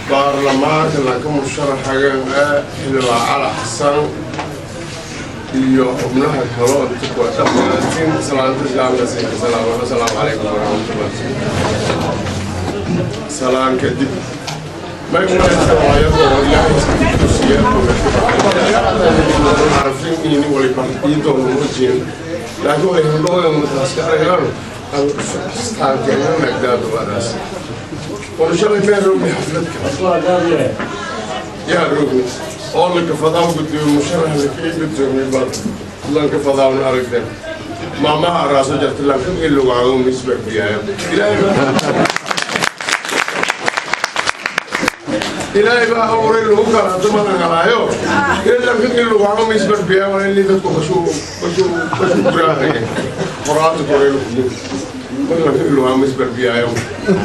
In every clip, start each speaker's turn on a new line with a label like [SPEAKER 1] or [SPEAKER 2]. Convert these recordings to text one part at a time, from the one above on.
[SPEAKER 1] Baarlamaanka lanka musharaxagan xildhibaan Cali Xasan iyo xubnaha kale oo inta kuwa dhammaantiin salaanta islaamka siinka salaam. Asalaamu calaykum waraxmatullah. Salaan kadib, may umalaysa Ilaahay tusiya arfin ini wali partido muujin, laakiin way hindhooda mutaaska aragaan astaankeena nagdaado wadaas. Shalay mee roogni xafladka yaa roogni oo lanka fadaaw gudoomiye musharax lakii gudoomiye bal lanka fadaawna aragteen maamaha araaso jarta lanka ilugaago misbarbiyaayo. Ilaahay baa abuuray lagu kala dumadan halaayo lanka ilugaago misbarbiyaa waa in dadku kashu kashu kashu guraahaya qoraanta koray lagu marlanka ilugaago misbarbiyaayo.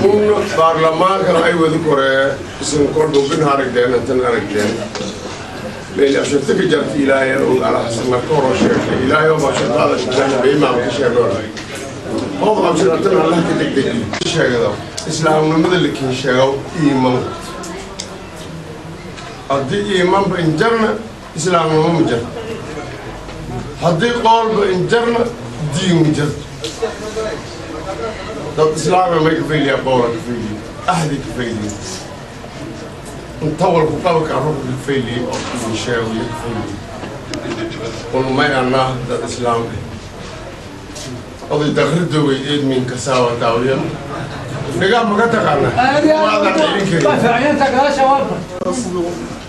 [SPEAKER 1] Un baarlamaankana ay wadi koree isin kolba bin aragteen intan aragteen meel abshirta ka jarta. Ilaahay og Ala Xasan marka hore sheegtay Ilaahay oo bashirtaada shaqeyn baymaam ka sheego oo abshirtan Allah ka degdeg sheegado islaamnimada la kii sheego. Iiman haddii iimanba injarna islaamnimo ma jirto, haddii qoolba injarna diin ma jirto. Dad islaama may ka fayliyaa, qoola ka fayliya, ahdi ka fayliya, inta walku qabka ruuxu ka fayliyay oo kii sheego iyo ka fayliyay. Un may anaa dad islaam ah oday daqridoway eedmin kasaawa daawiya dhigaa maka taqaana waadan celin karin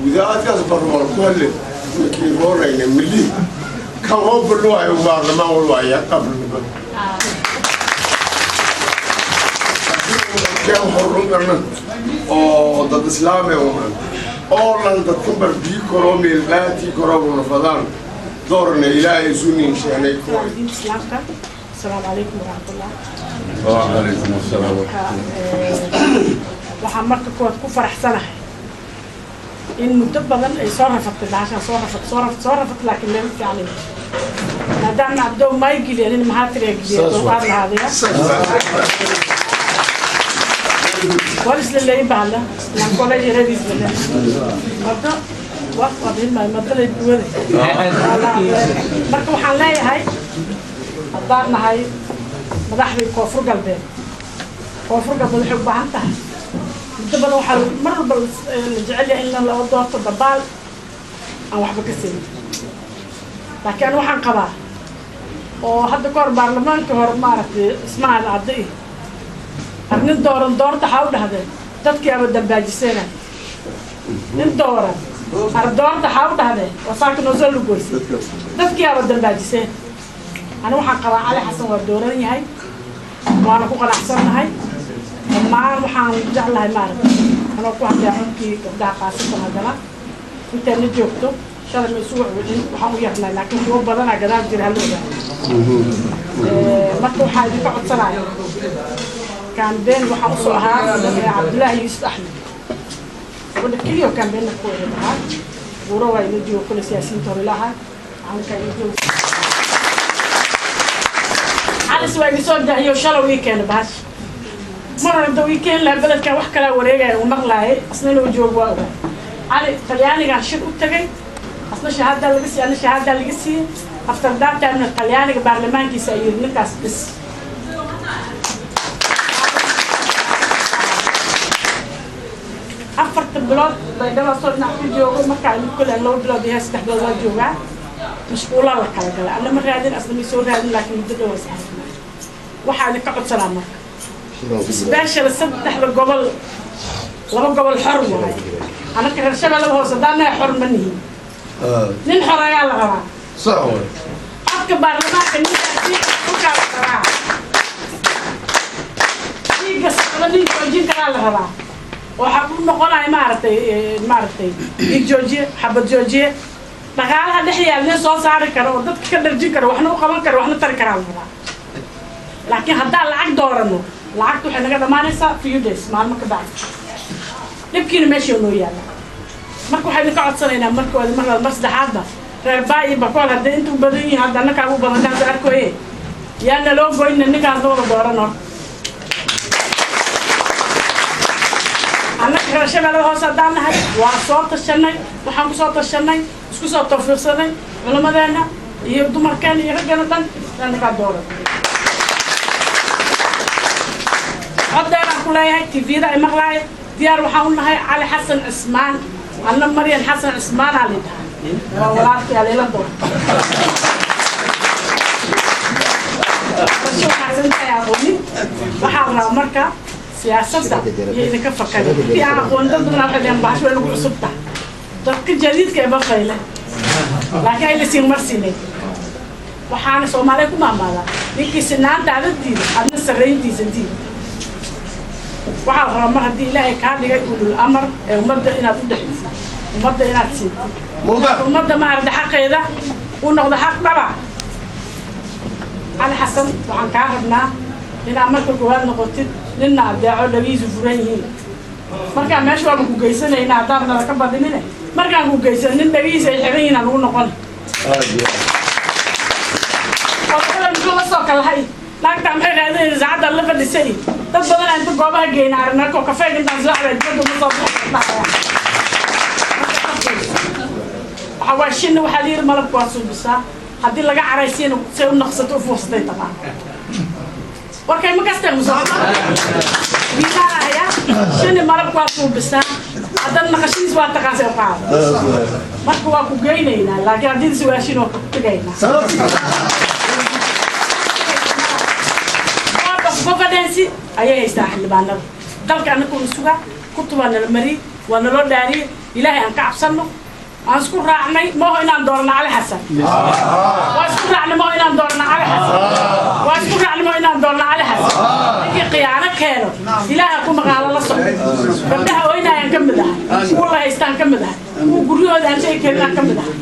[SPEAKER 1] widaadkaas barwal ku hadle makii roonayna mili kan oo balluwayo baarlamaan walwaaya qabriba keen horungarna oo dad islaame uman oo lan dadkan barbii koro meelbaatii koro nafadaan doorna Ilaahay isu niinsheenay.
[SPEAKER 2] Diinta islaamka, asalaamu calaykum waraxmatullah.
[SPEAKER 1] Wacalaykum asalaam.
[SPEAKER 2] Waxaan marka koowaad ku faraxsanahay in muddo badan ay soo rafatay bahashaan, soo rafat, soo rafat, soo rafat, laakiin meel fiican maadaama Abdow may geliya nin maxaa tiriya geliya dulqaad lahaadaya war isla leeyin bahalla naan kole yaradiis bale marka wa waa madalay duwada. Marka waxaan leeyahay, haddaan nahay madaxdii Koonfur Galbeed, Koonfur Galbeed waxay u baahan tahay muddo badan. Waxaa mar walba la jecel yahay in loo doorto dabaal aan waxba ka siin, laakiin ani waxaan qabaa Oo hadda ka hor baarlamaanka hore, maaragtay, Ismaal Cadde iyo nin dooran doorta waxaa u dhahdeen dadkii aba dambaajisena. Nin dooran ardoorta waxaa u dhahdeen wasaaka noo soo lugoysay, dadkii aba dambaajiseen. Ani waxaan qabaa Cali Xasan waa dooran yahay, waana ku qanacsannahay dhammaan. Waxaan jeclahay, maaragtay, anoo ku hadlaya codkii gabdhaha qaasatan, haddana intaad la joogto shalay ma isu wacwicin, waxaan u yarnay, laakiin kuwo badanaa gadaal jira, hala ogaado. Marka waxaa idinka codsanaya, campaign waxaan usoo ahaa Cabdullaahi Yuusuf Axmed, gabadha keliya oo campaign-na ku wada ahaa. Buuro waa ila joogo kule, siyaasiyiinta hore lahaa, macalinkaa ila joogo. Calis waa iga soo daahiyo, shalow ii keena bahash. Mar hore inta ii keeni lahaa, beledkan wax kalaa wareegaya uu maqlaayay, asna inuu joogo waa ogaa. Cali Talyaanigaan shir u tagay, asna shahaadaa laga siiyey, ana shahaadaa laga siiyey. After that time Talyaaniga baarlamaankiisa ayuu yidhi ninkaas bis. 4ta bilood Baydhaba soo dhinac ku joogo. Markaa kole 2 bilood iyo 3 bilood waa joogaa, mashquulaa la kala galay. Alla ma raadin, asna may soo raadin, laakiin muddo dhow is aragnay. Waxaa idinka codsanaa marka, special saddexda gobol, laba gobol xor waaye. Anaka reer Shabeellada Hoose haddaan nahay xor ma nihin, nin xor ayaa la rabaa.
[SPEAKER 1] Sax waay.
[SPEAKER 2] Codka baarlamaanka ninkaas dhulkaa la rabaa, dhiigga socda nin joojin karaa la rabaa. Waxaa u noqonaya, maaragtay, dhiig joojiye, xabad joojiye, dhaqaalaha dhex yaal nin soo saari karo oo dadka ka dharjin karo, waxna u qaban karo, waxna tari karaa la rabaa. Laakiin haddaan lacag doorano, lacagta waxay naga dhammaanaysaa few days, maalmo ka bacdi. Dhibkiina meesha noo yaalla. Marka waxaa idinka codsanaynaa markooda, mar labaad, mar saddexaadba, reer Baa iyo Bakool hadday inta u badan yihiin, hadda annakaa ugu badan kaas arkoye, yaa naloo goyna ninkaas wada dooran. Hor annaga reer Shabeellada Hoose haddaan nahay waa soo tashanay. Waxaan ku soo tashanay, isku soo tawfiiqsanay culimmadeenna iyo dumarkeena iyo raggeena dhan annagaa dooran. Coddeeraan ku leeyahay TV-da ay maqlaayo, diyaar waxaan u nahay Cali Xasan Cismaan. Anna Maryan Xasan Cismaan aa lidhahaa, waa walaalkii aliila doorta. Aqoonin waxaa la rabaa marka siyaasadda iyo idinka fakari intii aan aqoon. Dad badan waxay dhaheen bahash way nagu cusub tahay, dadka jadiidka ee bafayle, laakiin ay la siin marsiinay. Waxaana Soomaaliya ku maamaadaa ninkii sinaanta ada diida, adna sarrayntiisa diida. Waxaa la rabaa mar haddii Ilaahay kaa dhigay ulul amar ee ummadda inaad u dhexaysid, ummadda inaad siintid, ummadda, maaragta, xaqeeda uu noqdo xaq dhaba. Cali Xasan, waxaan kaa rabnaa inaad marka koowaad noqotid ninna adeeco, dhagihiisu furan yihiin. Markaa meesha waaba ku geysanayna haddaan nala ka badinine, markaan ku geysan nin dhagihiisa ay xiran yihiin aan ugu noqon. Qodobada muxuu la soo kalahay, naagtaa maxay raadinaysa, saacadda la fadhisay. Dad badan aan inta goobaha geyna aragnako kafeega intaan soo cabay dibadda uma soo baxaya. Waxa waa shinni, waxaa la yidhi malabka waa suubisaa, haddii laga caraysiina say u naqsato u fuursatay taqaan. Warkay ma kasteen musobiimaanaya, shinni malabka waa suubisaa, haddana naqashadiis waa taqaan say u qaada. Marka waa ku geynaynaa, laakiin haddii is waashin waa ku tegaynaa. Board of Governance ayay haystaa xildhibaanada dalka. Annaguna sugaa kutubaa nala mariyey, waa naloo dhaariyey. Ilaahay aan ka cabsanno. Aan isku raacnay maaho inaan doorno Cali Xasan? Waa isku raacnay maaho inaan doorno Cali Xasan? Waa isku raacnay maaho inaan doorno Cali Xasan? Ninkii khiyaano keeno, Ilaaha ku maqaalo la socdo. Gabdhaha oynaayaan ka mid ahay, kuwa la haystaan ka mid ahay, kuwa guryahooda aan sheegi karin aan ka mid ahay.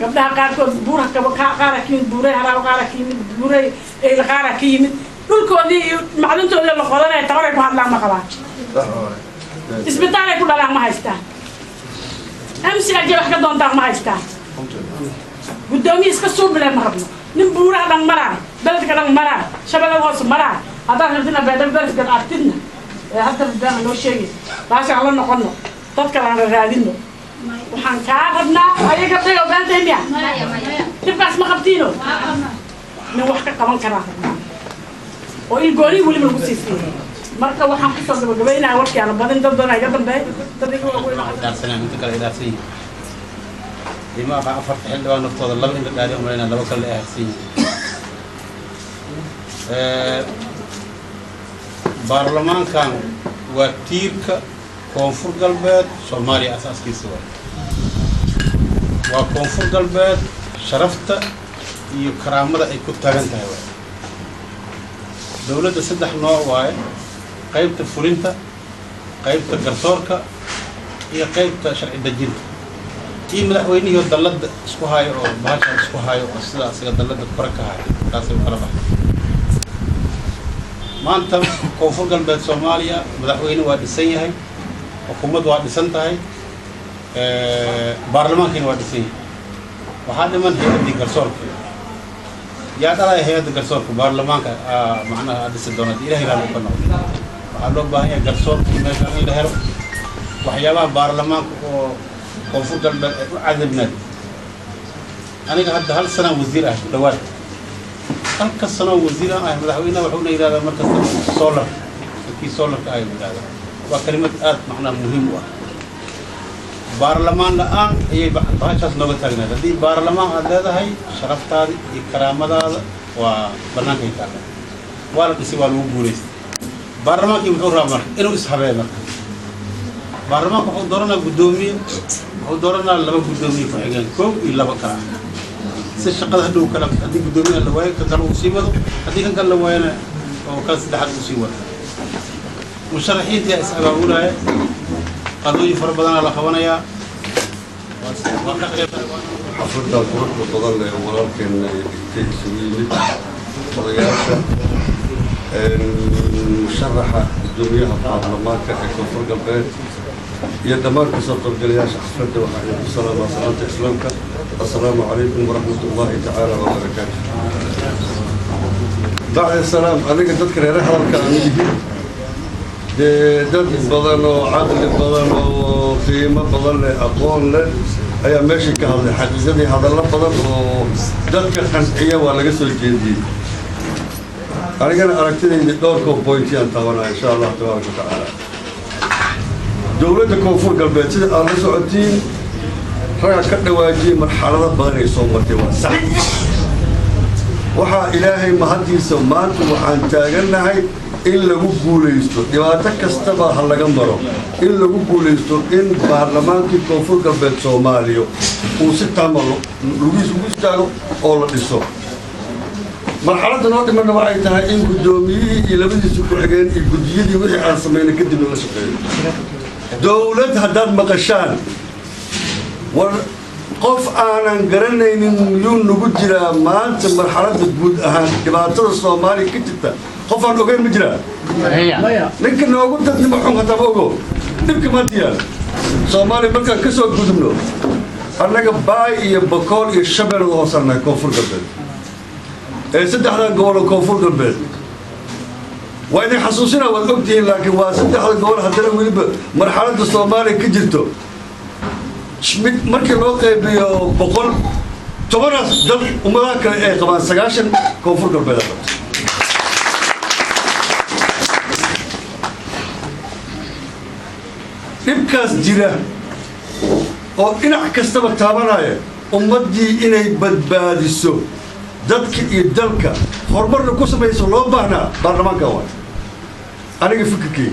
[SPEAKER 2] Gabdhaha qaarkood buura qaara ka yimid, buuray Haraaw qaara ka yimid, buuray Eyl qaara ka yimid, dhulkoodii iyo macdintoodii la qodanaya, tabaray ku hadlaan ma qabaan, isbitaalay ku dhalaan ma haystaan, MCH wax ka doontaan ma haystaan. Guddoomiye iska suubile ma rabno, nin buuraha dhan maraay, beledka dhan maraay, Shabeellada Hoose maraay. Haddaad rabtina Baydhabo beledka artidna ee hadda been noo sheegi, baasha aan la noqono, dadka aan raadino. Waxaan kaa rabnaa ayaga gabdhayo beentay miya, dhibkaas ma qabtiino, nin wax ka qaban karaa rabnaa oo ilgooni weliba lagu sii fiiriyo. Marka waxaan kusoo gabagabaynaya warkii aan badin, dad badan iga dambeey, dad iga waaweyn.
[SPEAKER 3] Dhaarsanaa inta kale ay dhaarsan yihiin ima aqa. Afarta xildhibaan naftooda laba in la dhaariyo umalaynaa, laba kale ay harsan yihiin. Baarlamaankan waa tiirka Koonfur Galbeed Soomaaliya asaaskiisa waay. Waa Koonfur Galbeed sharafta iyo karaamada ay ku taagan tahay waay. Dowladda saddex nooc waaye: qaybta fulinta, qaybta garsoorka iyo qaybta sharci dejinta, iyo madaxweynihii dalladda isku hayo oo bahashaan isku hayo oo sida asaga dalladda kore ka hayo. Taasay u kala baxay. Maanta Koonfur Galbeed Soomaaliya madaxweyne waa dhisan yahay, xukuumad waa dhisan tahay, baarlamaankiina waa dhisan yahay. Waxaa dhiman hay-addii garsoorka. Yaa dhalaya hay-adda garsoorka? Baarlamaanka macnaha dhisi doona haddii Ilahay raali ka noqdo. Waxaa loo baahan yahay garsoorka meesha in la helo. Waxyaabaha baarlamaanka oo Koonfur Galbeed ay u cadibnayd, aniga hadda hal sanaan wasiir ah ku dhawaad, halka sanoo wasiiraan ah, madaxweynaha wuxuuna yidhahdaa markasta solar, kii solarka ah yidhahdaa. Waa kelimad aad macnaha muhiim u ah. Baarlamaan la-aan ayay bahashaas nooga taagnayd. Haddii baarlamaan aad leedahay, sharaftaada iyo karaamadaada waa bannaankay taalla. Waa la dhisay, waa lagu guulaystay. Baarlamaankii muxuu rabaa marka? Inuu ishabeeyo. Marka baarlamaanka wuxuu dooranaa guddoomiye, wuxuu dooranaa laba guddoomiye ku-xigeen, koow iyo laba kala ah, si shaqada hadhow kala. Haddii guddoomiyaha la waayo, kan kale uu sii wado, haddii kan kale la waayona, oo kan saddexaad uu sii wado. Musharaxiintii is abaabulaya, qadooyin fara badanaa la qabanayaa. Waa ka qayb
[SPEAKER 4] Xafladan quruxda badan leh oo walaalkeenna ay dhigtay, isugu yimid odayaasha, musharaxa guddoomiyaha baarlamaanka ee Koonfur Galbeed iyo dhammaan kasoo qaybgalayaasha xafladda, waxaa idinku salaamaa salaanta Islaamka: assalaamu calaykum waraxmat ullaahi tacaala wabarakaatu. Bacda salaam, aniga dadka reere hadalka aan yihin dee, dad badan oo caqli badan oo qiimo badan leh, aqoon leh ayaa meeshii ka hadlay. Xaqiiqadii hadallo badan oo dadka qanciya waa laga soo jeediyey. Anigana aragtidayda dhowrkoo pointiyaan taabanaya, insha Allah tabaaraka wa tacaala. Dowladda Koonfur Galbeed, sida aad la socotiin, ragga ka dhawaajiyey, marxalado badan ay soo martay, waa sax. Waxaa Ilaahay mahaddiisa, maanta waxaan taagannahay in lagu guulaysto, dhibaato kastaba ha laga maro, in lagu guulaysto in baarlamaankii Koonfur Galbeed Soomaaliya uu si taama lugiis ugu istaago oo la dhiso. Marxaladda noo dhimanna waxay tahay in guddoomiyihii iyo labadiisa ku-xigeen iyo guddiyadii wixii aan samaynay kadibna la shaqeeyo. Dowlad haddaad maqashaan, war qof aanan garanaynin miyuu nagu jiraa? Maanta marxaladda guud ahaan dhibaatada Soomaaliya ka jirta qof aan ogeyn ma jiraa? Ninka noogu dadnimo xun haddaba ogo dhibka maanta yaala Soomaaliya. Markaan ka soo gudubno, annaga Baay iyo Bakool iyo Shabeellada hoosaan nahay. Koonfur Galbeed ee saddexdan gobol oo Koonfur Galbeed waa idin xasuusinaa, waad ogtihiin, laakiin waa saddexda gobol. Haddana weliba marxaladda Soomaaliya ka jirto mid markii loo qaybiyo 100, tobanaas dad ummadaha kale ay qabaan, 90 Koonfur Galbeed aa qabto. Dhibkaas jira oo dhinac kastaba taabanaya, ummaddii inay badbaadiso, dadka iyo dalka horumarna ku samayso, loo baahnaa baarlamaanka waay. Aniga fikirkeyga,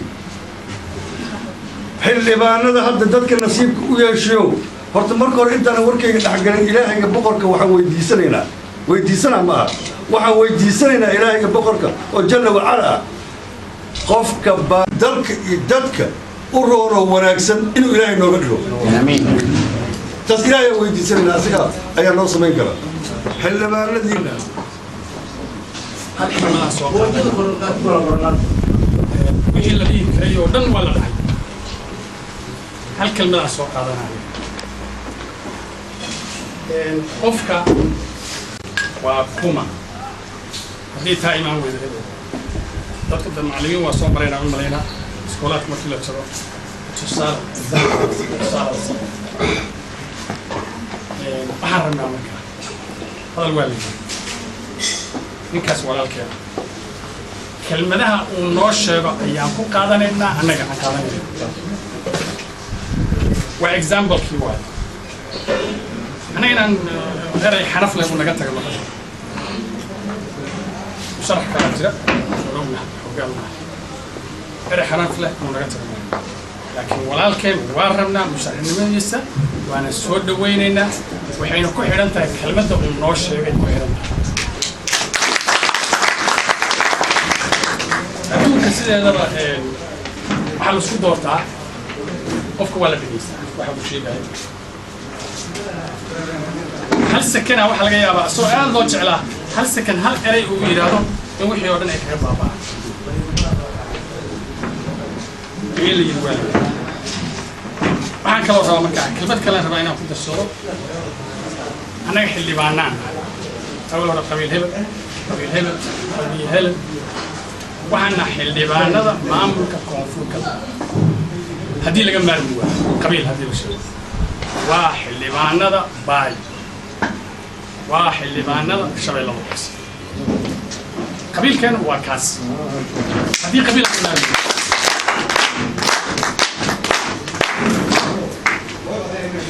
[SPEAKER 4] xildhibaanada hadda dadka nasiibka u yeeshayo, horta marka hore intaanan warkayga dhexgalin, Ilaahayga boqorka waxaan weydiisanaynaa, weydiisanaa ma aha, waxaan weydiisanaynaa Ilaahayga boqorka oo jalla wacala ah, qofka baa dalka iyo dadka u roonoo wanaagsan inuu Ilaahay nooga dhigo. Taas Ilaahay aan weydiisanaynaa, asiga ayaa noo samayn kara. Xildhibaanadiina
[SPEAKER 5] Hal xirmadaa soo qaaday, wixii la dhihi karay oo dhan waa la dhahay. Hal kelmadaa soo qaadanaya. Qofka waa kuma haddii taa imaan weyda? Dadka da macallimiin waa soo maraynaa, u malaynaa iskoolaadka markii la tago, tusaale tusaale waxaan rabnaa. Markaa hadal waa layidhi ninkaas walaalkeena, kelmadaha uu noo sheego ayaan ku qaadanaynaa, annaga aan qaadanayna waa examplekii waay. Annaga inaan erey xanaf leh uu naga taga maqasho. Musharax kalaa jira oon ognahay, hoggaan unahay, erey xanaaf leh inuu naga tago maayo, laakiin walaalkeen waa rabnaa musharaxnimadiisa, waana soo dhawaynaynaa. Waxayna ku xidhan tahay kelmadda uu noo sheegay ku xidhan tahay. Adduunka sideedaba waxaa laisku doortaa qofka waa la dhegaystaa waxa uu sheegayo. Hal sekena waxaa laga yaabaa asagoo aad loo jeclaa, hal sekan hal erey uu yidhaahdo in wixii oo dhan ay kaga baaba'aan. Wixii la yidhi waa la yidhi. Waxaan kaloo rabaa markaa kelmad kalen rabaa inaan ku darsado. Annaga xildhibaanaan awal hore qabiil hebel, qabiil hebel, qabiil hebel, waxaana xildhibaanada maamulka Koonfur Galbeed. Haddii laga maarmi waayo qabiil, haddii la sheego, waa xildhibaanada Baay, waa xildhibaanada Shabeellada Hoose. Qabiilkeenu waa kaas haddii qabiil laga maarmi waayo.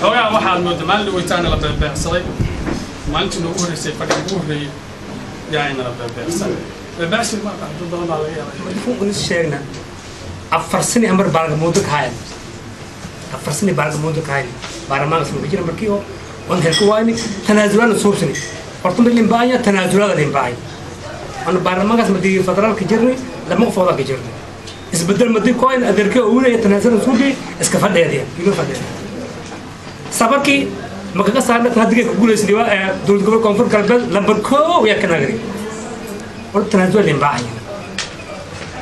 [SPEAKER 5] Xoogaa waxaad moodaa maalin dhaweytaana la beebeecsaday. Maalintii noogu horreysay, fadhiga ugu horreeyey yaa inala beebeecsan. Beebeecsi ma dad badan baa laga yaabaa.
[SPEAKER 6] Sheegna 4 sani amar baarga ka hayan, 4 sani baarga muddo ka hayan baarlamaanka soo jira. Markii oo on helku waayni tanaasulaadna suubsani horta ma limbaaya, tanaasulaada limbaaya. Anu baarlamaankaas madii federaalka jirnay, lama qofoodaa ka jirnay. Isbedel madii koyn adeerkee uunaya tanaasulan suubi iska fadheediya ilo fadheeda sabarkii makaga saarna. Hadigay ku guulaysnay waa dowlad gobol Koonfur Galbeed lambar 1 yaa ka nagari. Horta tanaasula limbaaya.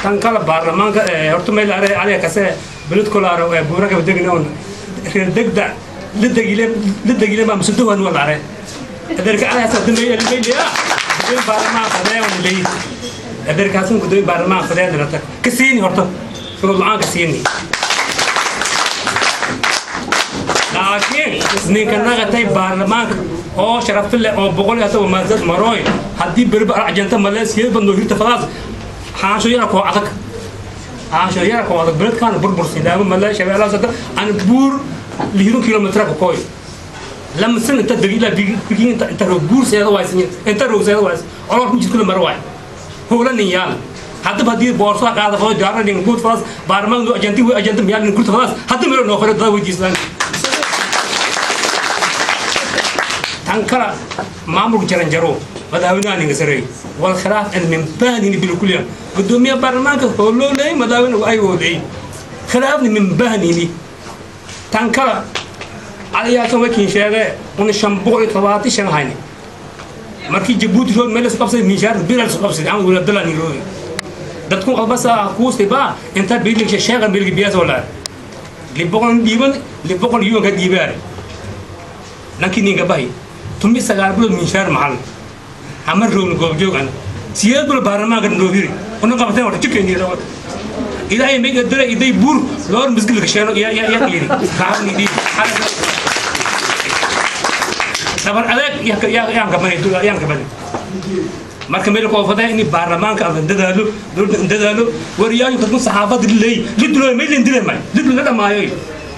[SPEAKER 6] Tan kala baarlamaanka horta meel are aliga kase beled kolaaro ee buuraka degna on reer degda la degile, la degile ma musuduhan wala are adeerka aliga sa dambeeya limeeya gudoomiye baarlamaan fadee on leey adeerkaasun gudoomiye baarlamaan fadee dhalata ka siini horta shuruud la'aan ka siini. Laakiin ninka nagatay baarlamaanka oo sharafta leh oo 100 maadad marooy haddii beriba ajanta maleesiyada noo hirta fadaas xaansho yara koo adag, xaansho yara koo adag. Beledkaan burbur sidaama male Shabeellaha sada aan buur lihiro kilometra ka kooy lama san inta degi ilaa bigin inta inta roog buur seeda waaysan inta roog seeda waaysan olol ku jidkula maro waay howla nin yaal. Haddaba haddii boorso qaada fado jaarna nin guud fadaas baarlamaanku ajanti way ajanta miyaal nin gurta fadaas hadda miro noo faro dad weydiisaan. Tan kala maamulka jaranjaro madaxweynaha ninka sareey wal khilaaf an min bahnini bilkulliya gudoomiyaha baarlamaanka hooloo leeyay, madaxweyne ay hooley khilaafni min bahnini. Tan kala caliyaasan wakiin sheege una 575 hayni markii Jabuuti roog meel isku qabsaday miishaar bilal isku qabsaday aan wala Abdallah ni roogi dadku qalbasa kuusti ba inta bilig sheega bilgi biyaas wala li boqol dhiiban li boqol yuwan ka dhiibaare lankii ninka bahi 19 bilood miishaar maxal hamar roogna goobjoog ana 8 bilood baarlamaanka noo hiri una qabteen horta jidkeeni rawad ilaahay may qadara iday buur loor misgil ka sheeno ya ya ya yiri kaabni di dabar adeeg ya ya yaan ka bani yaan ka bani. Marka meel koo faday in baarlamaanka aan dadaalo, dowladda dadaalo wariyaayu dadku saxaafada leey lidulooy may lin dilay may lidul la dhamaayo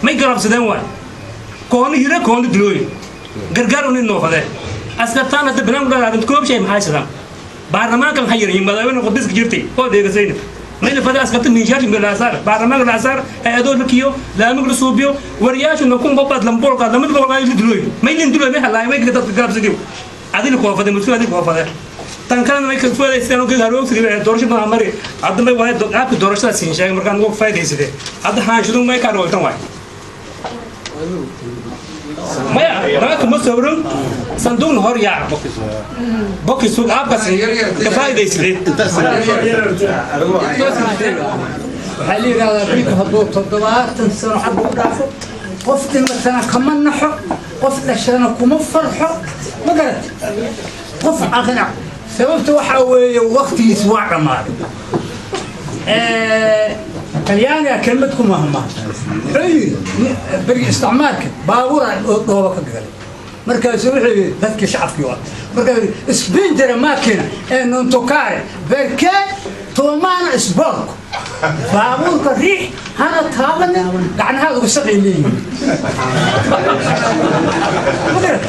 [SPEAKER 6] may garabsadeen waay kooni hire kooni dilooy gargaar unin noo fadee askartaan hadda banaan ku dhalaadan koob shay maxay sidaan baarlamaanka maxay yihiin madaxweyne qodiska jirtay oo deegasayna mayna fadee askarta miishaar milaasaar baarlamaanka laasaar hay-adoo la kiyo laamig la suubiyo wariyaashu nakun bobaad lamboolka lamid boqol lidulooy may lin dilooy may halaay may dadka garabsadiyo adina koo fadee mas-uul adina koo fadee. Tan kalena may ka faa'iidaysteen oo haroogsiga doorasho badan mari hadda may waay qaabka doorashada siin sheegay markaan uga faa'iidaysatay hadda xaanshadu may ka rooltan waay maya naga kuma sawran sanduuqna hor yaac bokis suuq aabkaas ka faa'iidaysatay.
[SPEAKER 7] Waxaa la yidhahdaa big hadduu 70 sano xagga u dhaafo, qof dhimatana kama naxo, qof dhashana kuma farxo. Ma garat qof aqnac sababta waxaa weeye waktigiis waa dhammaaday. Talyaaniga kelmad ku mahma wuxuu yidhi berigi isticmaalka baabuura dhooba ka galay. Markaasuu wuxuu yidhi dadkii shacabkii waa markaasuu yidhi spingere macchina e non toccare perché tua mano sporco, baabuurka riix hana taabanin gacnahaada wasaqay leeyihiin. Ma garat?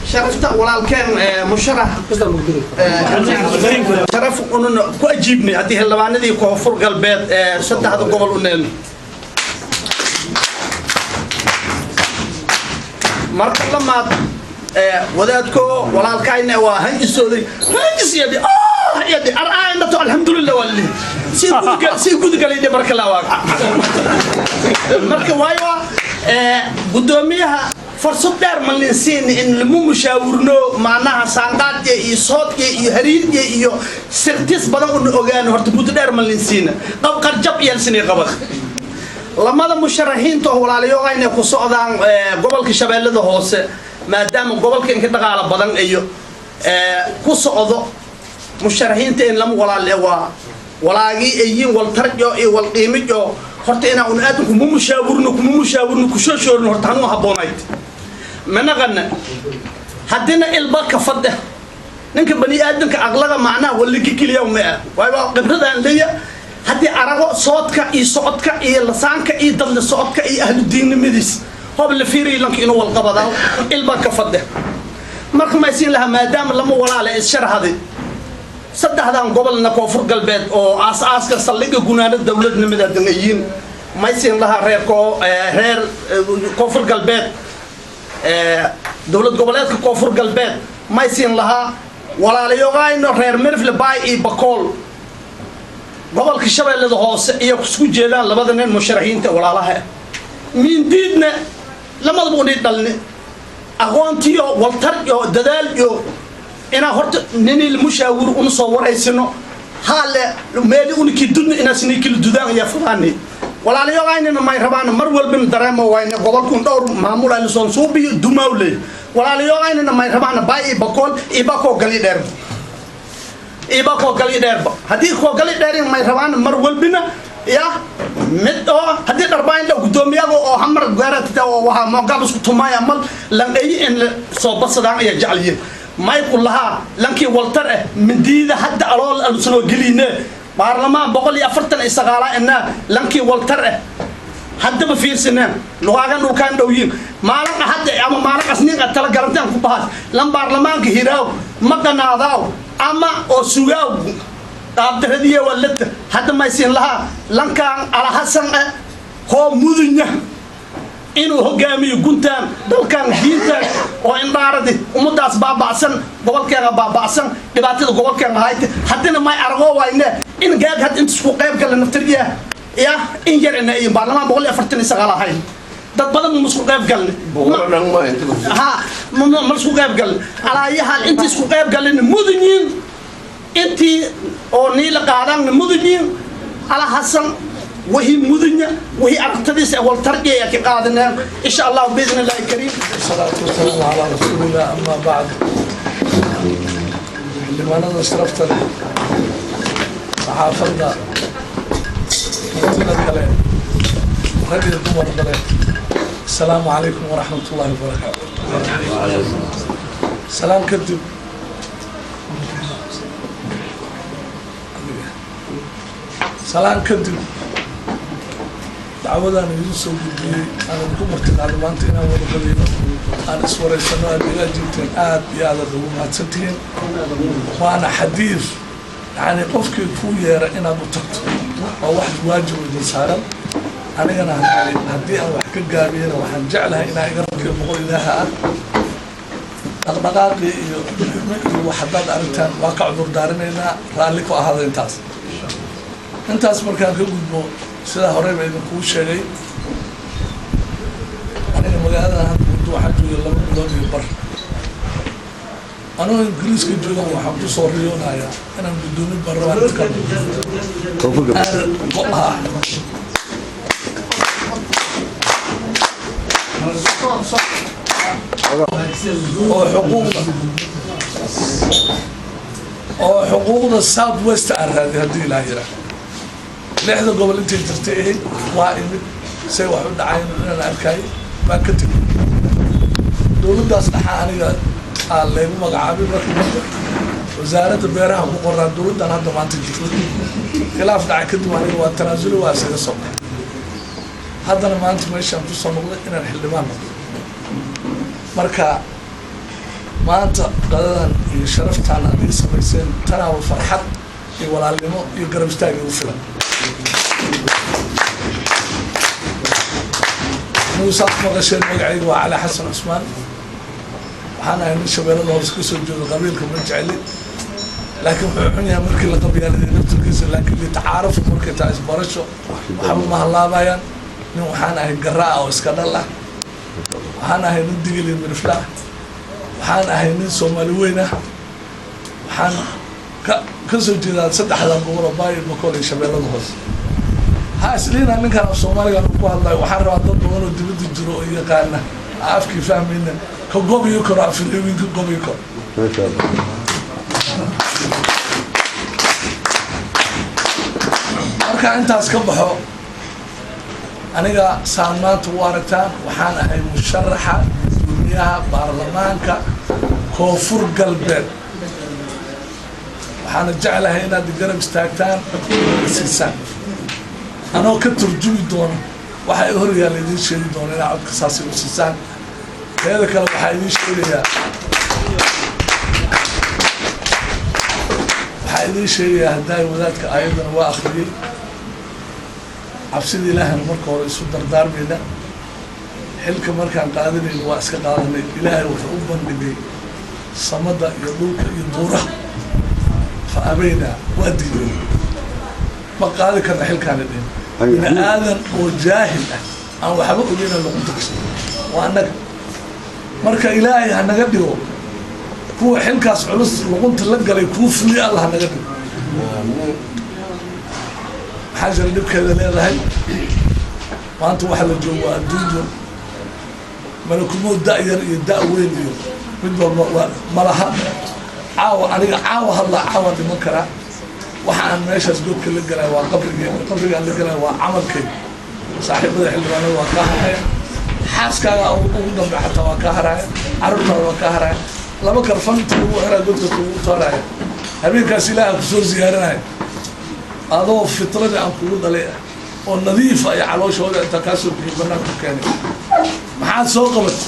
[SPEAKER 8] Sharafta walaalkeen musharax sharaf unun ku ajiibnay haddii xildhibaanadii Koonfur Galbeed ee saddexda gobol u neelno. Marka lamaad, wadaadko walaalkayna waa hanjisooday, hanjis yadhi yadhi ar'aaynato, alxamdulillah, waa lihi si gudgalay marka la waag. Marka waayo gudoomiyaha fursad dheer ma linsiin in lamu mushaawirno, macnaha saanqaadka iyo soodka iyo hariirka iyo sirtis badan una ogaano. Horta muddo dheer ma linsiina, qab qarjab yeelsinay qabad. Lamada musharaxiinta oo walaalayoogayna ku socdaan gobolka Shabeellada Hoose, maadaama gobolka inka dhaqaala badan iyo ku socdo musharaxiinta in lama walaal waa walaagii ayiin waltarjo iyo walqiimijo. Horta inaa un aad kuma mushaawirno kushooshoorno, horta hanuu habboonayd manaqana. Haddina ilba ka fadhe ninka bani aadamka aqlaga macnaha waligi keliya ma ah, waayo khibradaan leeya haddii arago soodka iyo socodka iyo lasaanka iyo dadle socodka iyo ahlu diinnimadiis hoob la fiiriyo lanka inuu walqabadaa ilba ka fadhe. Marka maysiin lahaa, maadaama lama walaale issharaxday saddexdan gobolna Koonfur Galbeed oo aas-aaska saldhigga gunaano dowladnimada dangayiin, maysiin lahaa reer reer Koonfur Galbeed, dowlad goboleedka Koonfur Galbeed, maysiin lahaa walaalayogayno reer Mirifle, Baay iyo Bakool, gobolka Shabeellada Hoose iyo isku jeedaan labada nin musharaxiinta walaalaha miindiidna lamadaba unii dhalni aqoontiyo waltar iyo dadaal iyo inaa horta ninil mushaawir una soo waraysino haale meeli unikii dudna inaasnii kala dudaan ayaa fudaani. Walaalayogaynina may rabaan mar walbina dareemo wayne gobolkun dhowr maamul ayna suubiyo dumaawle. Walaalayogaynina may rabaan Baay iyo Bakool iba koo gali dheer, iba koo gali dheerba. Haddii koo gali dheerin may rabaan mar walbina ya mid oo haddii dharbaayn dhow guddoomiyaga oo hamar gaarata oo waxaa moogaab isku tumaaya mal lanqeeyi in soo basadaan ayaa jeceliyiin. May ku lahaa lankii waltar eh mindiida hadda alool alusnoo geline baarlamaan 149 ina lankii waltar eh haddaba fiirsineen lugaagan dhulkaan dhowyiin maalin hadda ama maalin asniin tala garantaan ku bahaas lan baarlamaanka hiraaw ma qanaadaaw ama oo sugaaw qaabdaradiya waa lata. Hadda maysiin lahaa lankaan Alahasan eh hoo mudunya inuu hogaamiyo guntaan dalkan diintan oo indhaaradi ummadaas baaba'san, gobolkeena baaba'san, dhibaatada gobolkeena hayta. Haddina may aragoo wayne in gaag had inta isku qayb gala naftirya ya in yar ina iyo baarlamaan 149 ahayn dad badan ma isku qayb galne ha ma isku qayb galne. Alaayahaal inta isku qayb galin mudanyiin, intii oo niila qaadaan mudanyiin. Alahasan وهي مدنيا وهي أرتديس أول ترقية كقادنا إن شاء الله بإذن الله الكريم.
[SPEAKER 9] والصلاة والسلام على رسول الله، أما بعد، xildhibaanada sharafta leh, saxaafadda, martida kale, rag iyo dumar kale, asalaamu calaykum waraxmat ullahi wabarakaatu. Salaam kadib, salaan kadib, dacwadaan idin soo gudbiyey aan idinku martiqaado maanta inaan wada qadayno, aan iswaraysano, aad iga ajiibteen, aad iyo aad aad ugu mahadsantihiin. Waana xadiid yani qofkii kuu yeera inaad u tagto waa wax waajib idin saaran. Anigana haddii aan wax ka gaabiyana waxaan jeclahay inaa iga rabkiyo boqol ilaaha ah. Dhaqdhaqaaqii iyo iyo wax haddaad aragtaan waa ka cudur daarinaynaa, raalli ku ahaada. Intaas markaan ka gudbo, sidaa horeyba idinkuu sheegay, aniga magaaladan hadda muddo waxaan joogay 2 bilood iyo bar. Anoo Ingiriiska joogan waxaan kusoo riyoonayaa inaan guddoomi baarlamaanka ah oo xuquuqda South West aan raadiy. Haddii ilaah yiraa lixda gobol intay jirtay ahayd waa imid say wax u dhacayn inaan arkay baan ka tegay. Dowladdaas dhaxaa aniga aa laygu magacaabay. Marka dambe wasaaradda beeraha ku qoraan dowladdan hadda maanta jirta. Khilaaf dhacay kadib aniga waa tanaasuli, waa isaga soo baxay. Haddana maanta meeshaan kusoo noqday inaan xildhibaan noqdo. Marka Maanta qadadan iyo sharaftaan aad ii samayseen, tanaaba farxad iyo walaalnimo iyo garab istaag igu filan. Anigu saad maqasheen, magacayga waa Cali Xasan Cusmaan. Waxaan ahay nin Shabeellada Hoose ka soo jeedo. Qabiilka ma jecli, laakiin wuxuu xun yahay markii la qabyaaladay naftirkiisa, laakiin litacaarafu markay tahay isbarasho waxba ma halaabayaan. Nin waxaan ahay garaa oo iska dhal ah. Waxaan ahay nin Digil iyo Mirifla ah. Waxaan ahay nin Soomaali weyn ah. Waxaan ka soo jeedaa saddexda gobol oo Baay, Bakool iyo Shabeellada Hoose. Ha isliina ninkan af Soomaaligan uu ku hadlayo. Waxaan rabaa dad badan oo dibadda jiro oo yaqaana afkii fahmayna ka gobiyo karo, afilooyin ka gobiyo karo. Marka intaas ka baxo, aniga saan maanta u aragtaan, waxaan ahay musharaxa gudoomiyaha baarlamaanka Koonfur Galbeed. Waxaana jeclahay inaad garab istaagtaan, codkooda siisaan, anoo ka turjumi doono waxa i hor yaalla, idiin sheegi doono inaad codka saasay u siisaan. Teeda kale, waxaa idiin sheegayaa haddaay wadaadka ayaddana waa akhriyey, cabsida Ilaahana marka hore isu dardaarmayna. Xilka markaan qaadanayno waa iska qaadanay. Ilaahay wuxuu u bandhigay samada iyo dhulka iyo buuraha. Fa abaynaa, waa diiday, ma qaadi karna xilkaana dhin. Bini aadan oo jaahil ah, aan waxba ogeyna, luqunta kasta waa annaga. Marka Ilaahay ha naga dhigo kuwa xilkaas culus luqunta la galay, kuu fuliya Allah ha naga dhigo. Maxaa jira, dhibkeeda leedahay. Maanta waxaa la joogo waa adduunyo malakumood, da-yar iyo da-weyn iyo mid walba waa malaha. Caawa aniga caawa hadlaa, caawa dhiman karaa. Waxa aan meeshaas godka la galaya waa qabrigee, qabrigaan la galaya waa camalkayga. Saaxiibada xildhibaanada waa kaa haraya, xaaskaaga ugu dambe xataa waa kaa haraya, carruurtaada waa kaa haraya. Laba karfan inta lagu xiraa godka lagu taaraya, habeenkaas Ilaaha kusoo ziyaaranaya adoo fitradii aan kugu dhalay ah oo nadiifa iyo calooshooda intaa kaa soo bixi banaanku keenay. Maxaad soo qabatay?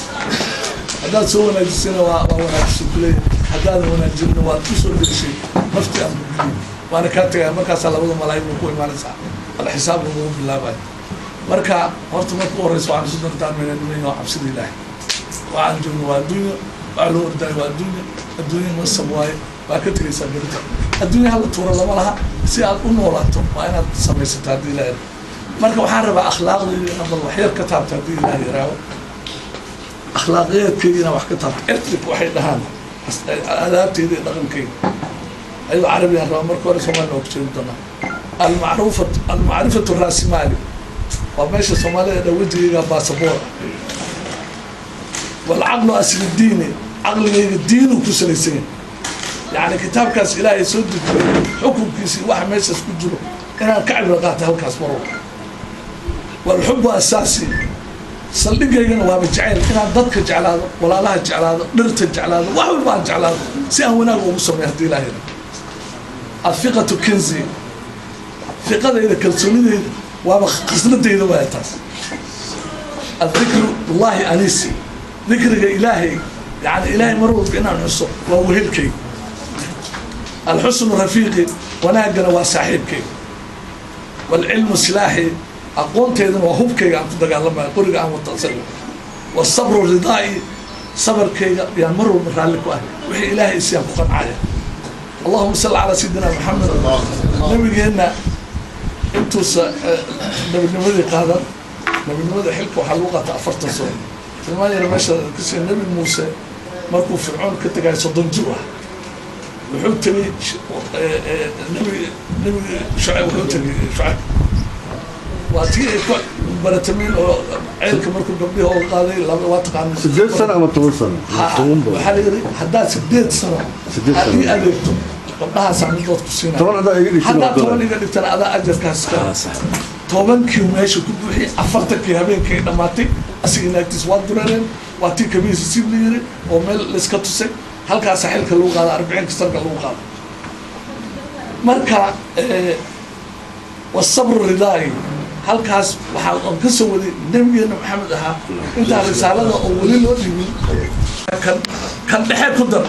[SPEAKER 9] Haddaad soo wanaajisana waa wanaajisay kuleeyahay, haddaadan wanaajinna waad ku soo deeshay naftii aan ku geliyay, waana kaa tegaya. Markaasaa labada malaa'ig ku imaanaysaa, alxisaab lagu bilaabayo. Marka horta marka u horeysa waxaan isu dardaarmayna, niman, waa cabsida Ilaahay. Waxaan joogno waa adduunya, waxa loo ordaayo waa adduunya. Adduunya masab waaye, waa ka tegaysaa berita. Adduunya hala tuuro lama laha. Si aad u noolaato waa inaad samaysato haddii Ilaah. Marka waxaan rabaa akhlaaqdayda inaan bal waxyar ka taabto haddii Ilaah yaraaho, akhlaaqiyaadkayga inaan wax ka taabto, ethic waxay dhahaan, adaabtayda iyo dhaqankayga, ayadoo Carabiyaan rabaa marka hore, Soomaalina waa ku jeedi doonaa. Almacruufatu almacrifatu raasimaali, waa meesha Soomaalida dha wejigayga baasaboor. Walcaqlu asli diini, caqligayga diinuu ku salaysan yahay, yacni kitaabkaas Ilaahay soo dejiyey xukunkiisii waxa meeshaas ku jiro inaan ka cibro qaata halkaas mar walba. Walxubu asaasi, saldhigaygana waaba jeceyl, inaan dadka jeclaado, walaalaha jeclaado, dhirta jeclaado, wax walba aan jeclaado si aan wanaag ugu sameeyo haddii Ilaah yidhaahdo. Athiqatu kinzi, hiqadayda, kalsoonidayda waaba khasnadayda waaya taas. Adikru llahi anisi, dikriga Ilaahay, yani Ilaahay mar walba inaan xuso waa wehelkayga. Alxusnu rafiiqi, wanaaggana waa saaxiibkayga. Waalcilmu silaaxi, aqoonteydana waa hubkayga aan ku dagaalamayo, qoriga aan wato isaga. Wasabru ridaa'i, sabarkayga yaan mar walba raalli ku ah, wixii Ilaahay isiyaan ku qancaya. Allahuma salli calaa sayidina Maxamed. Nabigeenna intuusa nabinimadii qaadan, nabinimada xilka waxaa lagu qaata 40 sano. Tilmaan yar meesha kasii, Nebi Muuse markuu Fircoon ka tagay 30 jir ah, wuxuu tegey nebi Shucayb. Wuxuu tegey Shucayb, waa tii ay ku baratameen oo ceelka markuu gabdhihi ooga qaaday laba, waa taqaana.
[SPEAKER 4] 8 sano ama 10 sano?
[SPEAKER 9] Waxaa la yidhi haddaad 8 sano
[SPEAKER 4] 8 sano.
[SPEAKER 9] Haddii adeegto gabdhahaasaa midood ku siinaya.
[SPEAKER 4] 10 haddaa iga dhigtin.
[SPEAKER 9] Haddaad 10 iga dhigtana adaa ajarkaas ka. 10-kii meesha ku buuxiyey, 40-kii habeenkii dhammaatay, asiga naagtiis waa dureereen, waa tii kabihiisa siib la yiri oo meel layska tusay. Halkaasa xilka lagu qaado, 40-ka sanka lagu qaado. Marka wasabru ridaayi, halkaas waxaa aan ka soo waday nabigeena Maxamed ahaa intaan risaalada oo weli loo dhibin. Kan kan dhexe ku dar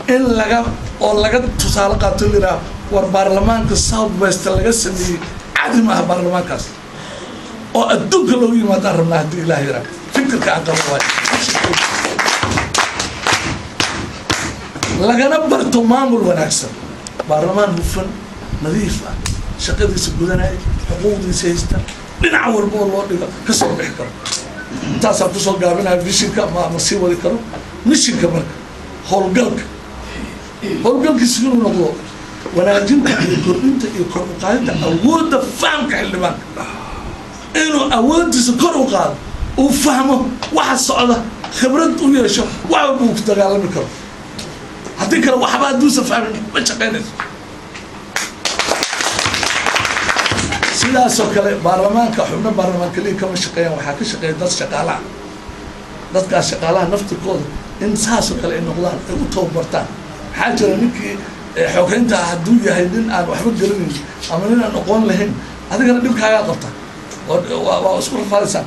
[SPEAKER 9] in laga oo laga tusaale qaato, la yidhaha war baarlamaanka South West laga sameeyey caadi maaha. Baarlamaankaas oo adduunka loogu yimaadaan rabnaa haddii Ilaah yidhaha. Fikirka aan qabo waayo lagana barto maamul wanaagsan, baarlamaan hufan, nadiif ah, shaqadiisa gudanaya, xuquuqdiisa haysta, dhinac walba oo loo dhigo ka soo bixi karo. Intaasaan kusoo gaabinaya visionka. Ma sii wadi karo missionka. Marka howlgalka, howlgalkiisu inuu noqdo wanaajinta iyo kordhinta iyo kor u qaadinta awoodda fahamka xildhibaanka, inuu awooddiisa kor u qaado, uu fahmo waxa socda, khibrad u yeesho, wax walba uu ku dagaalami karo. Haddii kale waxba hadduusan fahmin ma shaqaynayso. Sidaasoo kale baarlamaanka xubno baarlamaan keliya kama shaqeeyaan, waxaa ka shaqeeya dad shaqaalaha. Dadkaas shaqaalaha naftirkooda in saasoo kale ay noqdaan, ay u tababartaan. Maxaa jira, ninkii xogeynta ah hadduu yahay nin aan waxba garanayn ama nin aan aqoon lahayn, adigana dhibkaagaa qabta, waa isku rafaadaysaan.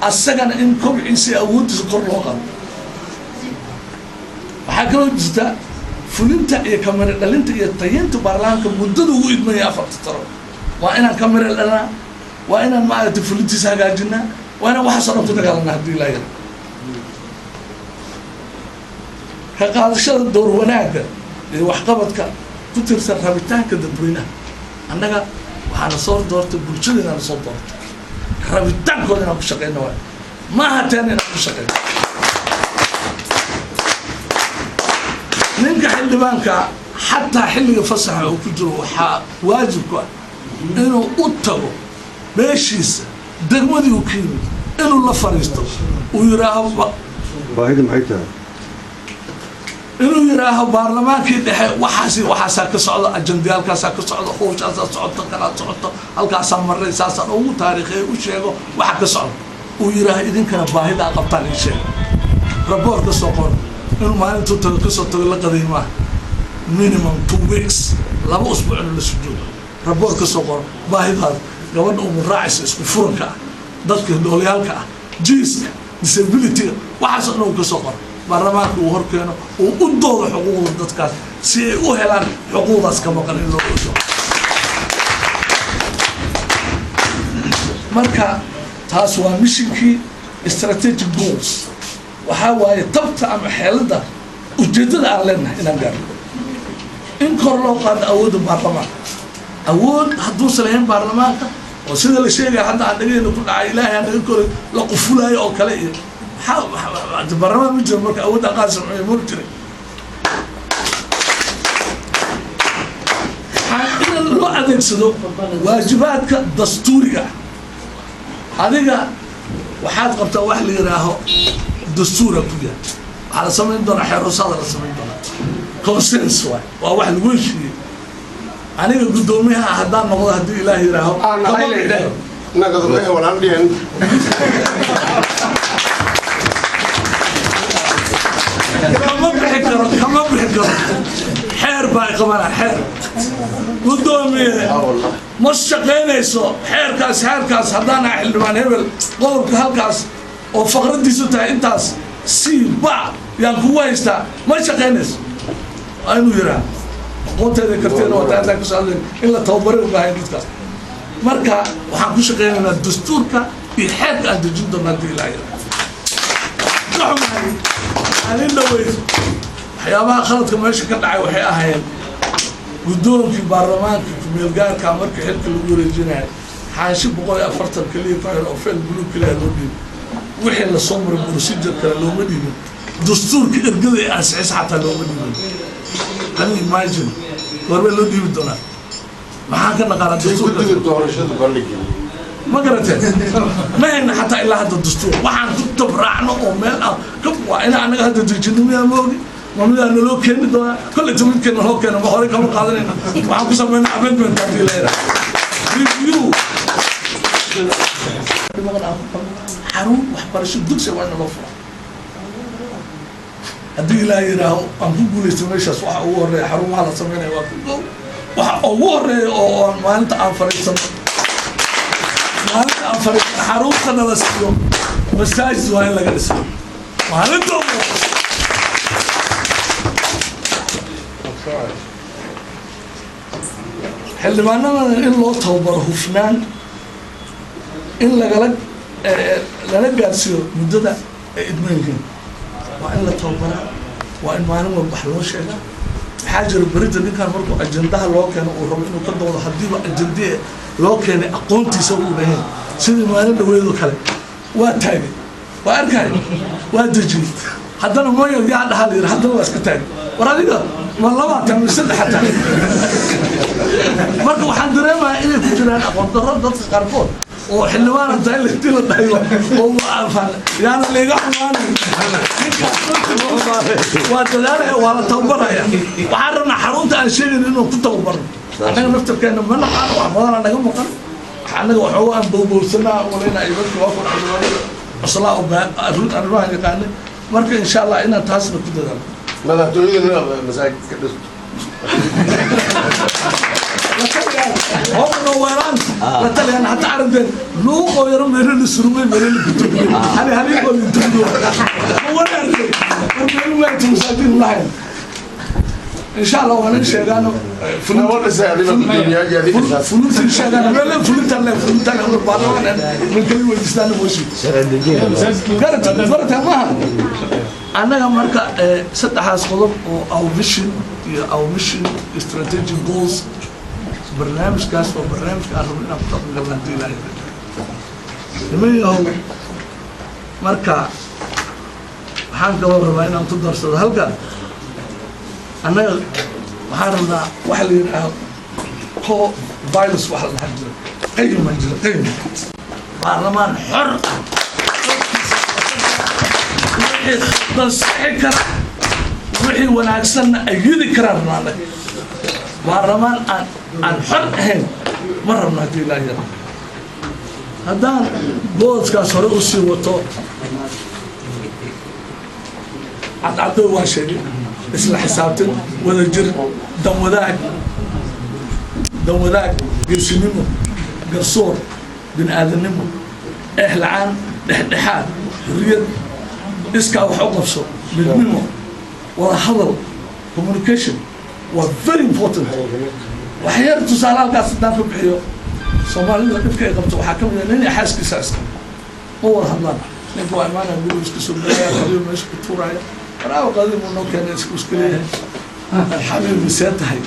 [SPEAKER 9] Asagana in kobciisa iyo awooddiisa kor loo qaado. Waxaa kaloo jirta fulinta iyo kamira dhalinta iyo tayinta baarlamaanka muddada ugu idmaya 4-ta sano. Waa inaan kamira dhalinaa, waa inaan maaragtay fulintiisa hagaajinaa, waa inaan waxaasoo dhan ku dagaalanaa haddii laa yara. Ka qaadashada door wanaagga iyo waxqabadka ku tirsan rabitaanka dadweynaha. Annaga waxaana soo doortay bulshadeenana soo doortay, rabitaankooda inaan ku shaqeyno waay, maaha teen inaan ku shaqeyno. Ninka xildhibaanka xataa xilliga fasaxa uu ku jiro waxaa waajib ku ah inuu u tago beeshiisa, degmadii uu ka yimid, inuu la fariisto, uu yidhaaho
[SPEAKER 4] baahida maxay tahay,
[SPEAKER 9] inuu yidhaaho baarlamaankii dhexe waxaasi waxaasaa ka socda, ajandiyaalkaasaa ka socda, howshaasaa socoto, kalaa socoto, halkaasaa maray, saasaan ugu taariikheey, u sheego waxa ka socda. Uu yidhaaho idinkana baahida a qabtaan ii sheego, raboor ka soo qoro. Inuu maalintuu tago kasoo tago la qaday maaha, minimum 2 weeks, 2 usbuuc inuu la sujuudo, raboor ka soo qoro baahidaada, gabadha umuraacaysa, isku furanka ah, dadka dhoolyaalka ah, jiiska, disabilityga, waxaasoo dhan uu ka soo qoro, baarlamaanka uu hor keeno, uu u doodo xuquuqda dadkaas si ay u helaan xuquuqdaas ka maqan in loo odo. Marka taas waa missionkii. Strategic goals waxaa waaye tabta ama xeelada ujeeddada aan leenahay inaan gaarno: in kor loo qaado awoodda baarlamaanka. Awood hadduusan lahayn baarlamaanka oo sida la sheegaya hadda aan dhagaheyna ku dhacay, Ilaahay aan naga koray, la qufulaayo oo kale iyo maxaa, baarlamaan ma jiro. Marka awoodda qaasi ma jiray. Waxaa in loo adeegsado waajibaadka dastuuriga ah. Adiga waxaad qabtaa wax la yidhaaho dastuura ku yaal. Waxaa la samayn doonaa xeerusaada la samayn doonaa, consensus waay, waa wax lagu heshiiyey. Aniga guddoomiyaha haddaan noqdo haddii Ilaah yidhaaho, kama bixi karo. Kama bixi karo, kama bixi karo. Xeer baa qabana, xeer guddoomiye ma shaqaynayso xeerkaas. Xeerkaas haddaan ahay xildhibaan hebel, qodobka halkaas oo faqradiisu tahay intaas c ba yaan kugu haystaa, ma shaqaynayso. Waa inuu yiraa aqoonteeda karteeda waa taa intaan kasoo hadlayn in la tababaray u baahay dadkaas. Marka waxaan ku shaqaynaynaa dastuurka iyo xeerka aan dejin doona haddii Ilaa yira. Ka xumahay alin dhaweyd waxyaabaha khaladka meesha ka dhacay waxay ahaayeen guddoonkii baarlamaanka kumeelgaarka marka xilka lagu wareejinayo xaashi 140 keliya ku xir oo feel buluug keliya loo dhiibay. Wixii lasoo maray procedure kale looma dhiibin, dastuurka ergada ee ansixisa xataa looma dhiibin. Can you imagine? Goormee loo dhiibi doonaa? Maxaan ka naqaanaa dastuurka? Ma garateen? Ma hayna xataa ilaa hadda dastuur waxaan ku tabraacno oo meel ah waa ina annaga hadda dejino. Miyaa moogi ma midaa naloo keeni doonaa? Kolleyta midkeena naloo keeno ma horey kama qaadanayna. Waxaan ku samaynaa amendment haddii la yidhaha, review. Xarun waxbarasho dugsi waa in naloo fura haddii Ilaah yidhaaho aan ku guulaysto meeshaas. Waxa ugu horeeya xarumaha la sameynaya waa ku gow. Waxa ugu horeeya oo aan maalinta aan fariisano, maalinta aan fariisano xarunta nala siiyo, masaajid waa in laga dhiso maalinta ugu horeysa. Xildhibaanadana in loo tababaro hufnaan, in lagala lala gaarsiiyo muddada ay idman yihiin. Waa in la tababaraa, waa in maalin walba wax loo sheegaa. Maxaa jira, berida ninkan markuu ajandaha loo keeno uu rabo inuu ka doodo, haddiiba ajandie loo keenay aqoontiisa uu lahayn, sidii maalin dhaweedo kale, waa taagay, waa arkay, waa dejiyey, haddana moyo yaa dhahaa la yidhi, haddana waa iska taagay. War adiga ma labaatan ama saddex hataa? Marka waxaan dareemayaa inay ku jiraan aqoon darro dadka qaarkood oo xildhibaan hataa in intii la dhayo oo yaana layga xumaanin. Waa dadaalaya, waa la tababaraya. Waxaan rabnaa xarunta aan sheegayn inuu ku tababarno. Annaga naftarkeena ma naqaano, wax badana naga maqan. Annaga waxooga aan bowbowsanaa malaynaa iyo dadka waa kun xildhibaanada cuslaa oo arrimahan yaqaanay. Marka insha Allah inaan taasna ku dadaalo.
[SPEAKER 1] Madaxtooyada masaajid ka dhisto.
[SPEAKER 9] Hobno weeraan la taliyaan hatta aragteen luuqoo yaro meelo la surmay, meelo la kutubiyey, hali hali oo la tubiyo wala arkay. War meel waayta masaajid lahayn. Insha Allah waan in sheegaano fulinta sheegaan meel fulinta le, fulinta le baarlamaan min kali weydiistaan mooshi garata garata maaha. Annaga marka saddexdaas qodob oo our vision iyo our mission, strategic goals, barnaamijkaas oo barnaamijka aan rabno inaan ku dhaqan galno haddii Ilaahay. Niman yahow, marka waxaan kaloo rabaa inaan ku darsado halkan. Annaga waxaan rabnaa waxa la yidhaaha core values, waxa la dhahan jira qayima jira, qayim baarlamaan xor ah, wixii khaldan sixi kara, wixii wanaagsanna ayidi karaan rabnaa. Annaga baarlamaan aan xor ahayn ma rabno haddii Ilaahi yara. Haddaan goodkaas hore usii wato, cadcadow waan sheegay: isla xisaabtan, wadajir, dan wadaag, dan wadaag, geesinimo, garsoor, bini aadamnimo, eex la-aan, dhexdhexaad, xorriyad, iskaa wax u qabso, midnimo, wada hadal, communication waa very important. Waxyar tusaale halkaas haddaan ka bixiyo, Soomaalida dhibka ay qabto waxaa ka mid ah nin iyo xaaskiisa iska ma wada hadlaan. Ninka waa imaanaya, guriga iska soo gelaya, qadiyo meesha ku tuuraya. Waraawa, qadiyo buu noo keenay, isku iska leeyahay. Xabiibi, see tahay?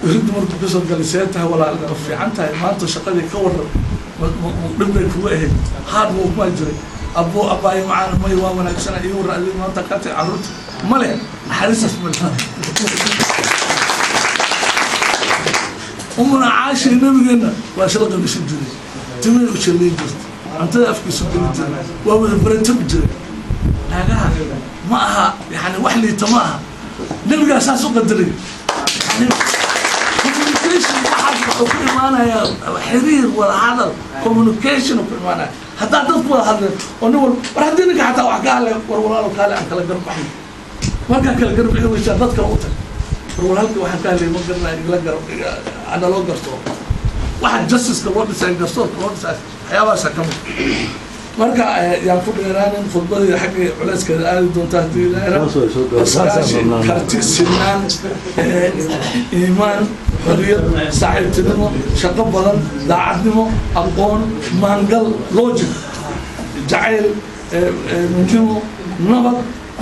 [SPEAKER 9] Ridda markuu kasoo galay, see tahay walaal? Ma fiican tahay? Maanta shaqadii ka waran? Dhib bay kugu ahayd? Hard work maa jiray? Abo, abaayo macaana, may, waa wanaagsana, iyo warra adiga maanta ka tahay carruurta ma leh naxariistaas ma leh. Umuna Caashay nabigeenna waa isla qabisan jiray, timay u jalayn jirtay, cuntada afkiisu geli jiray, waa wada baratami jiray. Naagaha ma aha, yani wax liita ma aha, nabigaa saas u qadaray. Yani communication waxaas wuxuu ku imaanayaa xiriir, wada hadal, communication ku imaanaya. Haddaa dadku wada hadleen oo nin walba, war haddii ninka xataa wax ka hadlay, war walaalo kaale aan kala garbaxno. Markaa kala garbixi weysaa, dad kale u tag, war walaalkii waxaan ka hadlay ma garanaya, igala garab, ana loo garto. Waxa justiceka loo dhisay, garsoorka loo dhisay, waxyaabahaasa ka mid. Marka yaan ku dheeraanin khudbadii, xaggii culeyskeeda aadi doonta haddii Ilaahay. Iskaashi, karti, sinaan, iimaan, xorriyad, saaxiibtinimo, shaqo badan, daacadnimo, aqoon, maangal, logic, jacayl, midnimo, nabad,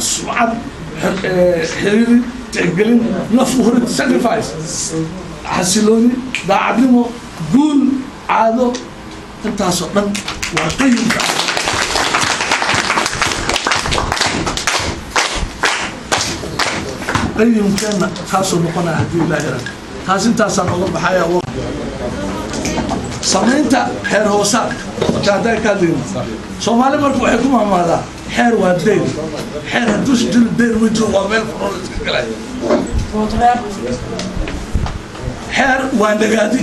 [SPEAKER 9] sumcad, xiriiri, tixgelin, naf hurid, sacrifice, xasilooni, daacadnimo, guul, caado, intaasoo dhan waa qayimka. Qayimkeenna kaasuu noqonaya haddii Ilaah yara. Taas intaasaan oga baxaya. Samaynta xeer hoosaadka marka haddaa ka hadlayno, Soomaali marka waxay ku mahmaadaa xeer waa deyr. Xeer hadduusa jirin, deyr ma jiro, waa meel furoon la iska galaya. Xeer waa nagaadi,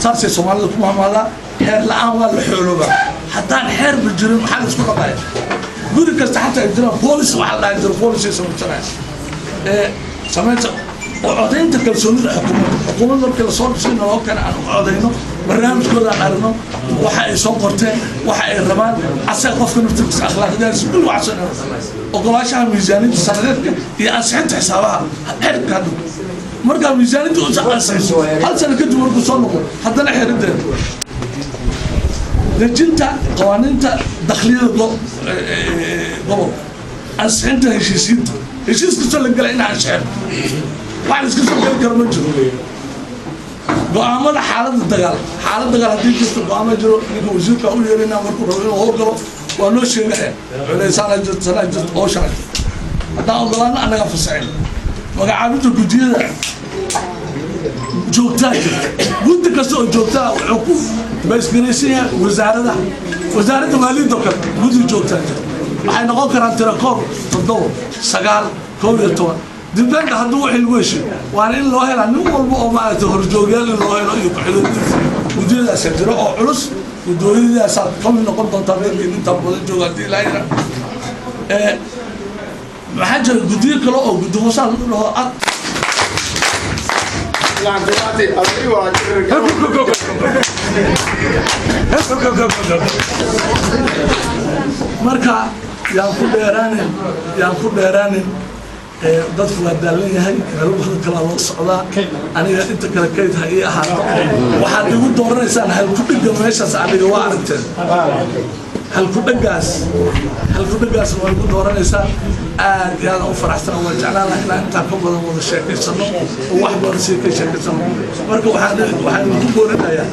[SPEAKER 9] saasay Soomaalida ku mahmaadaa. Xeer la-aan waa la xooloobaa. Haddaan xeerba jirin, maxaa la isku dhaqaya? Guri kasta xataa ay jiraan police, waxaa la dhahay jiro police ay samaysanaya. Samaynta oo codaynta kalsoonida xukuumadda. Xukuumad markii lasoo dhisay naloo keena, aan u codayno, barnaamijkooda aan aragno, waxa ay soo qorteen, waxa ay rabaan, asaga qofka naftirkiisa akhlaaqdiisa kulli waxaasoo dhan. Ogolaashaha miisaaniyadda sanadeedka iyo ansixinta xisaabaha xeerka hadhow. Markaa miisaaniyadda u ansixiso, hal sano kadib markuu soo noqdo, haddana xirideeda dejinta qawaaniinta dakhliyada gobolka, ansixinta heshiisiinta, heshiis kastoo la gelay in ansixin, wax la iska soo geli karo ma jiro. Go-aamada xaaladda dagaal, xaalad dagaal haddii jirto, go-aamo jiro. Ninka wasiirka u yeerina markuu rabo inuu howlgalo waa noo sheegaya: culeysaana jirto, sanaa jirto, howshanaa jirto. Haddaan ogolaano, annaga fasixin. Magacaabinta guddiyada joogtaa jirta. Guddi kasta oo joogtaa wuxuu ku baysgaraysan yahay wasaaradaha. Wasaaradda maaliyadda oo kale guddi joogtaa jirta. Waxay noqon karaan tirakoob 7, 9, 11, dibenda hadduu wixii lagu heshiyo. Waana in loo helaa nin walba oo maaragtay horjoogyaal in loo helo iyo ku-xigeenkiisa. Guddiyadaasa jiro oo culus. Guddooyadaasaad ka mid noqon doontaa dadkii intaa badan jooga haddii ilaa yira. Maxaa jira guddiyo kale oo guddi hoosaad lagu dhaho ad.
[SPEAKER 1] Lantilaati, adiga waa
[SPEAKER 9] Marka yaan ku dheeraanin. Dadku waa daalan yahay, meelo badan kalaa loo socdaa. Aniga inta kale kayd ha ii ahaato. Waxaad igu dooranaysaan halkudhegga meeshaas aniga waa aragteen. Halkudheggaas waa igu dooranaysaan. Aad iyo aad u faraxsana. Waa jeclaan lahaa inaan intaan ka badan wada sheekaysano oo wax badan sii ka sheekaysano. Marka waxaan idinku boorinayaa.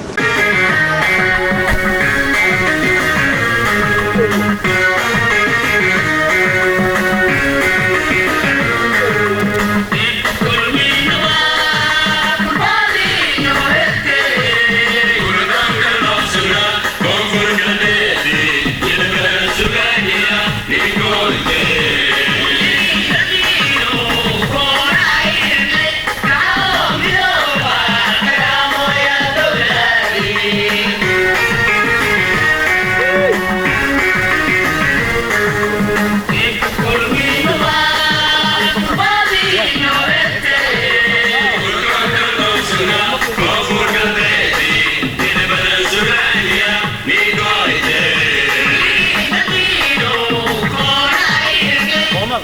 [SPEAKER 10] Come on.